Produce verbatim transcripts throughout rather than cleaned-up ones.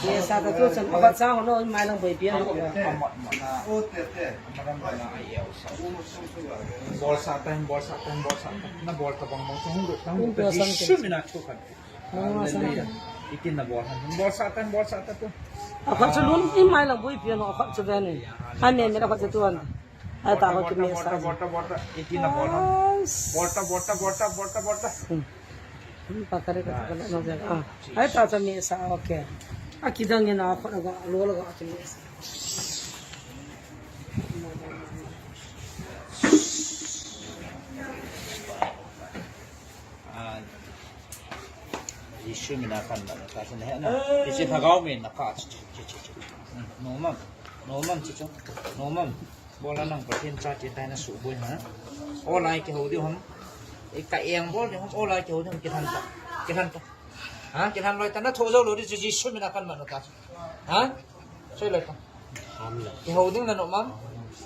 Ye sa ta tu chan, apat sa ho no, mai lang boi pia no. Bol sa ta, bol sa ta, bol sa ta. Na bol ta bang bang, hung lut ta, hung lut ta. Jisu mina chu kan. Hallelujah. Itin na bol han. Bol sa ta, bol sa ta tu. Apat chu lun, i mai lang boi pia no, apat chu ben ni. Hai me me apat chu tu an. Ai ta ho ki me sa. Bol ta, bol ta, bol ta. Itin na bol han. Bol ta, bol ta, bol ta, bol ta, bol ta. Hmm. Hmm, pakare ka, pakare no, ah. Ai ta cha me sa, okay. A kidang ni na, ko na ga, lo lo ga ki me sa. Ah, Jisu mina kan na ka sa na he na. Isi thagau me na ka. Hmm, no mam. No mam chi chu. No mam. Bol a nang Pathen cha ti tai na suboi ha. Olai kihou diu ham. I ka eng bol diu ham, olai kihou diu ham, kilhan ta. Kilhan ta. Ha, kilhan loi ta, na tho jou lou di chu Jisu mina kan man ta. Ha? Soi loi ta. Kihou ding na nom am?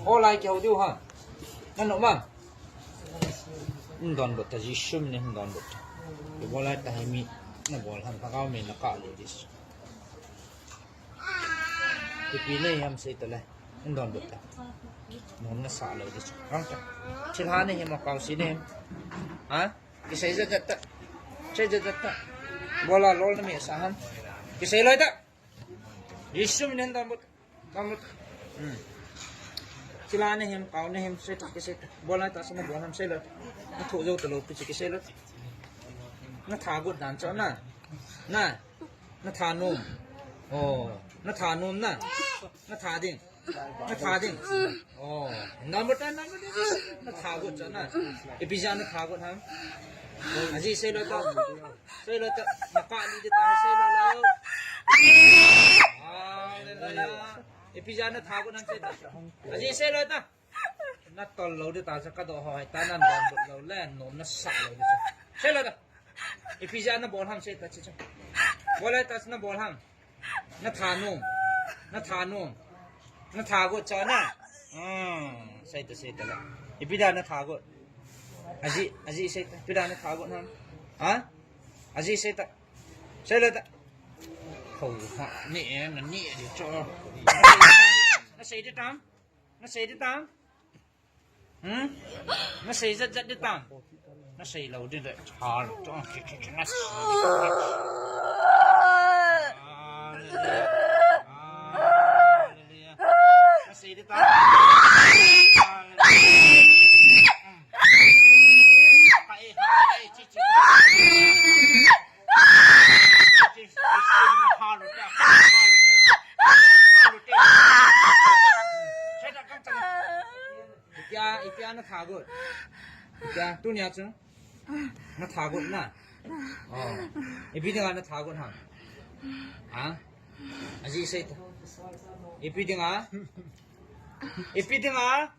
Olai kihou diu ha. Na nom am? Hung donbut ta, Jisu mina hung donbut ta. Kibol lai ta, hemi na bol ham, thagau me na ka lou di. Ipi nei ham sei ta le. Hung donbut ta. Nom na sa lou di chu. Rang ta. Thilha nei hem, kau si nei hem. Ha? Kisei jat jat ta. Sei jat jat ta. Bol a lol na me sa ham. Kisei loi ta. Jisu mina hung donbut. Donbut. Hmm. Thilha nei hem, kau nei hem, sei ta, kisei ta. Bol lai ta, sa na bol ham sei loi ta. Na tho jou ta lou pi chu, kisei loi ta. Na thagot dan chu na. Na. Na tha nom. Oh, na tha nom na. Na tha ding. Na tha ding. Oh, number ten, number ten. Na thagot chu na. Ipi jeh a na thagot ham? Aji sei loi ta. Sei loi ta. Na ka ni de ta, sei loi loi. Hallelujah. Ipi jeh a na thagot ham sei ta. Aji sei loi ta. Na tol lou di ta chu, ka doh ho hai ta, nan donbut lou le, nom na sa lou di chu. Sei loi ta. Ipi jeh a na bol ham sei ta chi chu. Bol lai ta chu na bol ham. Na tha nom. Na tha nom. Na thagot chu na. Hmm, sei ta, sei ta la. Ipi dia na thagot. Aji, aji sei ta. Ipi dia na thagot ham. Ha? Aji sei ta. Sei loi ta. Ho ha, ni e, na ni e di chu. Na sei di tam. Na sei di tam. Hmm? Na sei jat jat di tam. Na sei lou di le. Hal, to, ki, ki, ki, na sei di tam. Hallelujah. Hallelujah. Na sei di tam. Hallelujah. Hmm. Hai, hai, chi, chi, chi. Chi, chi, chi, hal, hal. Ipi a, ipi a na thagot. Ipi a, tunia chu. Na thagot na. Oh. Ipi dinga na thagot ham. Ha? Aji sei ta. Ipi dinga. Ipi dinga.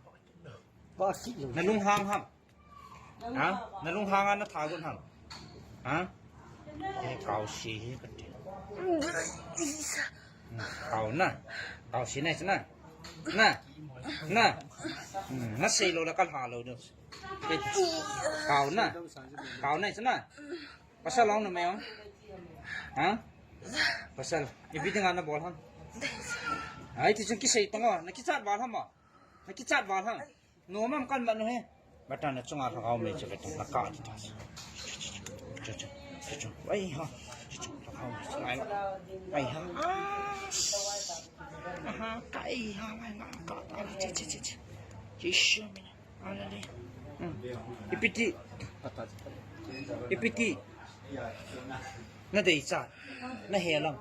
Na lunghang ham. Ha? Na lunghang a na thagot ham. Ha? Eh, kau si hi ka ti. Hmm, kau na. Kau si na, na. Na. Na. Hmm, na sei lou la ka lha lou di. Kau na. Kau na, na. Pasal ong na mai ong. Ha? Pasal. Ipi dinga na bol ham. Ai, ti chun kisei tong o. Na kichat val ham o. Na kichat val ham. No mam kan ba no he. Bata na chunga thakau me chu bata na ka ti ta. Chu chu. Chu chu. Ai ha. Chu chu. Thakau me chu ai. Ai ha. Aha. Kai ha mai na ka ta. Chu chu chu chu. Jisu mina. Hallelujah. Hmm. Ipi ti. Ipi ti. Na dei cha. Na he lang.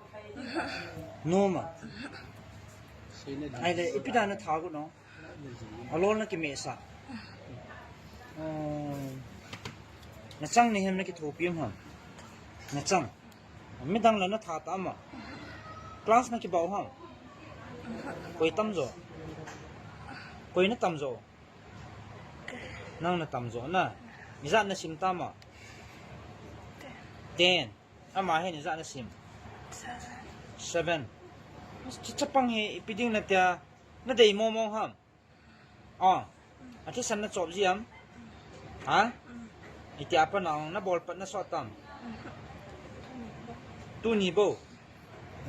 No ma. Ai le, ipi da na thagot no. Alol na kimesa. Oh. Na chang ni hem na kithopi ham. Na chang. Midang la na tha ta ma. Class na kibau ham. Koi tam jo. Koi na tam jo. Nang na tam jo na. Ijat na sim ta ma. Ten. Ama hi ijat na sim. Seven. Chu chapang hi ipi ding na tia. Na dei mo mo ham. Oh. Athisan na chop ji am. Ha? Iti apa na ong na bol pat na sot tam. Tuni bo.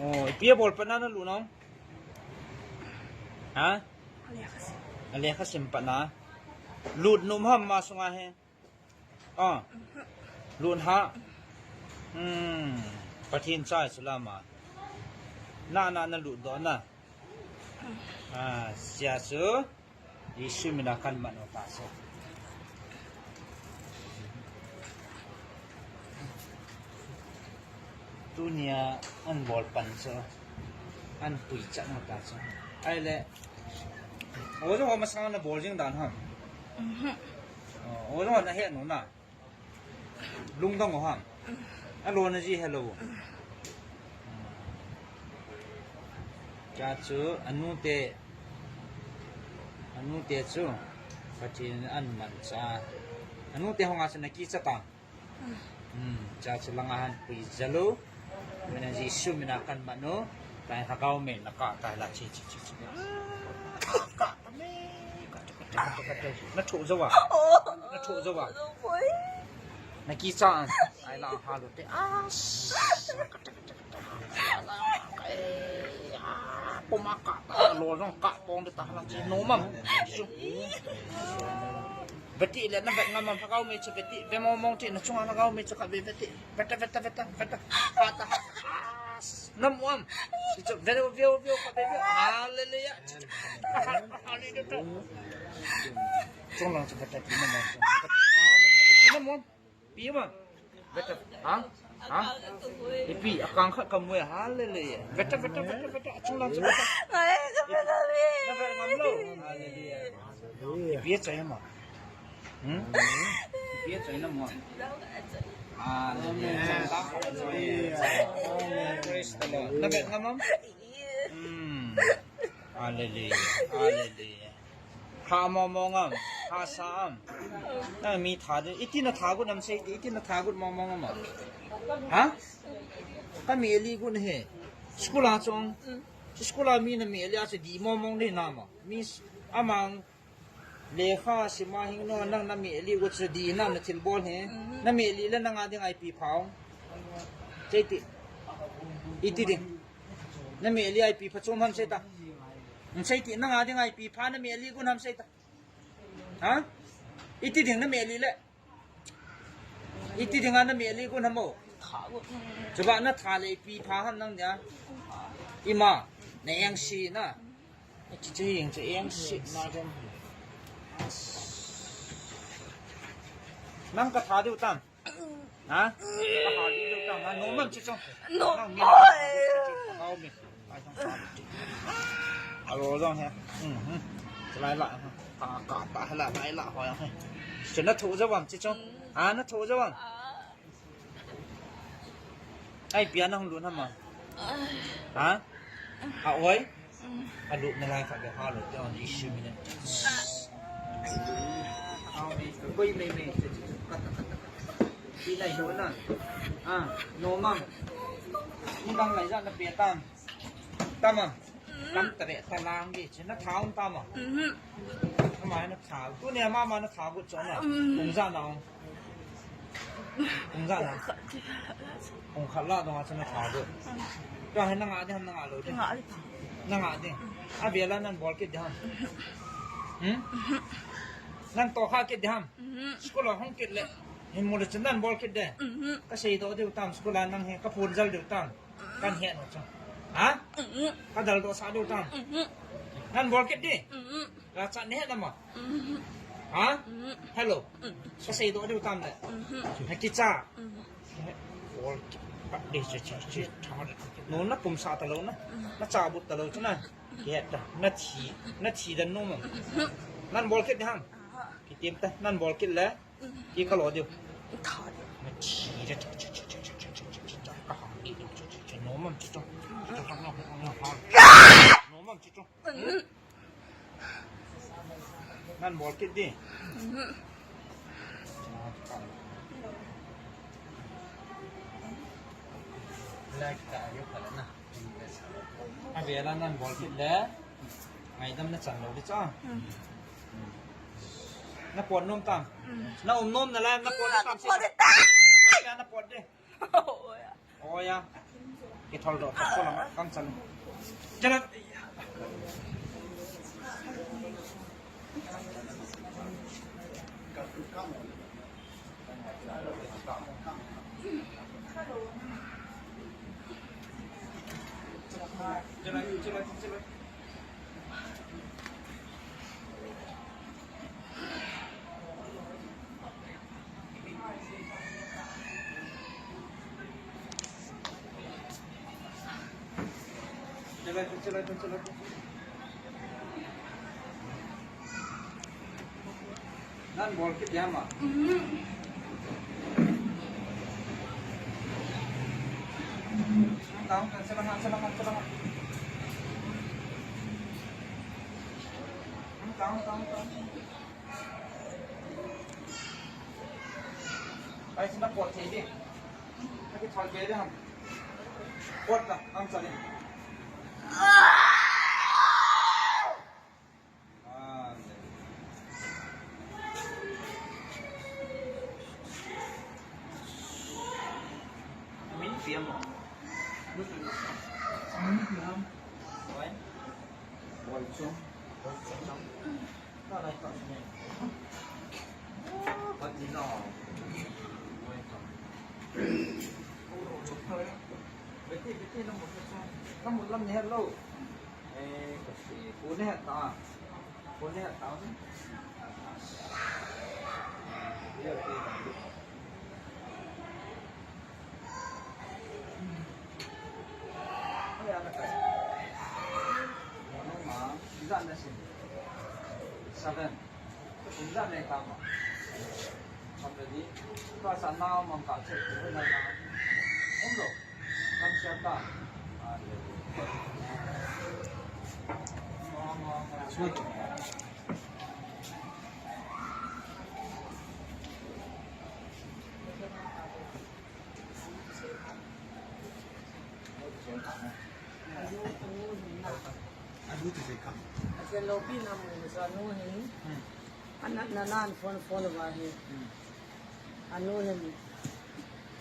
Oh, ipi a bol pat na nalut nau? Ha? Alekha sim. Alekha sim pat na. Lut nom ham ama sunga hi. Ah. Lut ha. Hmm. Pathen cha chu lama. Na na nalut doh na. Ah, sia chu. Jesu mina kan mat u ta chu. Tunia an bol pan chu. An pui chat u ta chu. Ahile. O jong masang na bol jing dan ham. Mhm. O jong na he no na. Lungdong u ham. Alona ji hello. Cha chu anute. Anute chu. Pathen an man cha. Anute hung a chu na kicha ta. Hmm, cha chu langa han pui jalo. Mina Jesu mina kan mat u. Tai ha gao me na ka tai la chi chi chi chi. Ka, ka, ka, me, ka, ka, ka, ka, ka, ka. Na thu jo wa. Na thu jo wa. Na kicha an. Ai la ha lo te. Ah. Poma ka ta lo jong ka pong de ta la chi no mam. Beti le na bet ngam mam ha gao me chu beti. Be mo mong ti na chunga na gao me chu ka be beti. Beta, beta, beta, beta. Beta. Nam uam. Chu veo, veo, veo, ka veo. Hallelujah. Hallelujah. Chunglang chu beta pi nam uam. Pi nam uam. Pi uam. Beta. Ha? Ha? Ipi, akang khat ka mu e. Hallelujah. Beta, beta, beta, beta. Chunglang chu beta. Ai, ka beta le. Na vet ngam lo. Hallelujah. Ipi chai ma. Hmm? Ipi chai na mo. Hallelujah. Praise the Lord. Na vet ngam mam? Hmm. Hallelujah. Hallelujah. Ha mo mo ngam. Ha sa am. Na mi tha de. Iti na tha gu nam sei. Iti na tha gu mo mo ngam. Ha? Ka mi li gu he. School a chong. School a mi na mi li a se di mo mo de na ma. Mi s-, amang Lekha sima hing no nang na meli gu chu di na na thil bol he. Mhm. Na meli le nang a ding ipi phau. Sei ti. Iti ding. Na meli ipi pha chom ham sei ta. Sei ti nang a ding ipi pha na meli gu ham sei ta. Ha? Iti ding na meli le. Iti dinga na meli gu ham o. Chuba na tha le ipi pha ham nang dia. Ima. Na yang si na. Chichu hing chu eng sit na dem. Nang ka tha diu tam. Ha? Ka tha diu tam. Ha, nom mam chichu. Nom. Nang mi ka tha mi. Alo jong he. Mhm. Lai la. Ka ka ta la, lai la ho ya he. Chu na thu ja wam chichu. Ha, na thu ja wam. Ai, pia na hung lut ham a? Ha? A oi? A lut na lai kha be ha lo te on issue mi ne. Koi me me. Pi lai lo na. A, no mam. Ni bang lai ja na pe tam. Tam a. Tam ta re ta lang di. Chi na tha um tam a. Mhm. Ama na tha. Tu ne ama ma na tha gu chon na. Mhm. Kum ja na ong. Kum ja na. Kum khat la dong a chon na tha gu. Tu he na nga di ham na nga lo di. Nga di. Na nga di. A bia la nan bol kit di ham. Hmm? Nan to kha kit di ham. Mhm. School a hong kit le. Hin mu le chun nan bol kit de. Mhm. Ka sei do di u tam school a nang he ka phun jal di u tam. Kan he no chang. Ha? Mhm. Ka dal do sa do tam. Mhm. Nan bol kit di. Mhm. Ra chan ne na ma. Mhm. Ha? Mhm. Hello. Mhm. Ka sei do do tam le. Mhm. Na kicha. Mhm. Bol kit. Pat di che che che. No na pum sa ta lo na. Mhm. Na cha but ta lo chu na. Ke ta. Na thi, na thi dan no ma. Mhm. Nan bol kit di ham. Aha. Ki tim ta. Nan bol kit le. Ki ka lo diu. Tha diu. Ma chi de. Ka ha ni diu. Nom am chi chong. Nom am chi chong. Nan bol kit di. Like ta yo pala na. A bia la nan bol kit le. Ngaidam na chan lo di cha. Hmm. Na pot nom tam. Hmm. Na um nom na la na pot tam. Na pot di. Na pot di. Oh ya. Oh ya. Kithol doh, kithol doh, kam chan. Chan. Nan bol kit dia ma. Tang, tang, tang, tang, tang. Tang, tang, tang. Ai, sina pot thei ding. Aki thal be ding ham. Pot na, ham sa ding. Ah, min piam mo. Min piam. Oi. Oi, chong. Oi, chong. Seven. Kum ijat nei kama. Kam le di. Ka sa nau mang ka che ku na na. Om lo. Kam sia ta. Ah, le. Sweet. Pathen loupina mun chu anu hin. Hmm. Anatna nan phone phone uva hi. Hmm. Anu hin.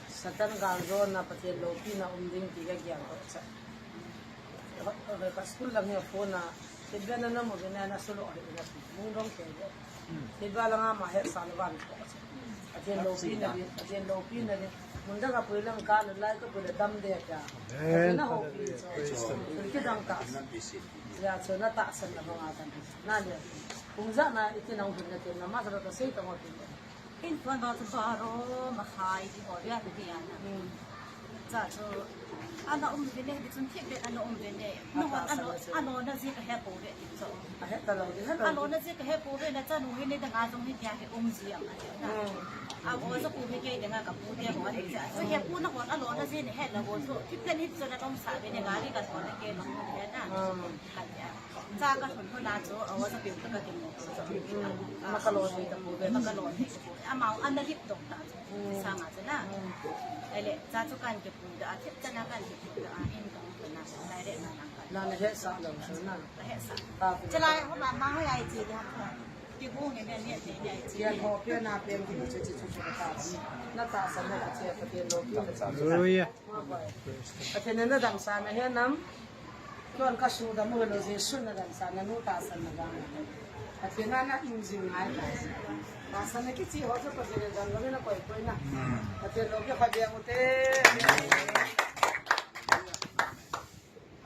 Satan galjona Pathen loupina um ding ti ka gel doh cha. Ka school lang hi phone a. Thilbeh na namu beh na na solo hi na. Mung dong ke. Hmm. Thilbeh lang ama hetsahna van ko. Pathen loupina ding, Pathen loupina ding. Mun dang a pui lang ka na lai ka pui le dam de ka. Amen. Pathen a houpi cho. Praise the Lord. Kidang ta. Ya, cho na tahsan na bang a tan. Na le. Kum ijat na iti na hung hin na tin na ma sa ka sei ta mo tin. In phone ba chu baro ma khai ti ho ya ti ya na. Hmm. Cha chu, ana um uve le, hichun thipbeh ana um uve le. Nahon alo, alona jeh kahe pouve ti chu. Ahe talou ding, he lou ding. Alona jeh kahe pouve le, chanu hi nidang a jong hitia hi um ji ang ati na. Hmm. Ago chu pu hi kei dinga kapu te ho ahi cha. Chu hepu nahon alona jeh nahe lou chu. Thipbeh hichu nalom sah uve le, gari kathon le kei lom uve na. Hmm. Katia. Cha kathon ho na chu, awa sa piu ta kakimu. Hmm. Makalon hi ta pouve, makalon hi ta pouve. Amau ana lip dong ta. Hmm. Sanga chu na. Hmm. Ahile, cha chu kan kipu da, athip chana kan kipu da, ahin kan kipu na, direct na lang kan. Na, nahetsah lou chu na. Nahetsah. Ta pu. Chalai ho ma, ma ho ya ichi ya. Kibu nge ne ne ne ya ichi. Ya ho pe na pe ki chu chu chu chu ka ta. Na tahsan na ka che ka te lo ki na. Hallelujah. Pathen in nadamsah nahi nam. Keihon kasuhdam u hilou, Jesu nadamsah, nanu tahsan na vang. Pathen a na um jing ngai ta. Tahsan na kichi ho chu Pathen in dam lou na koi koi na. Pathen loupi kha ding u te.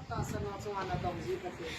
Tahsan na chunga nadong ji Pathen.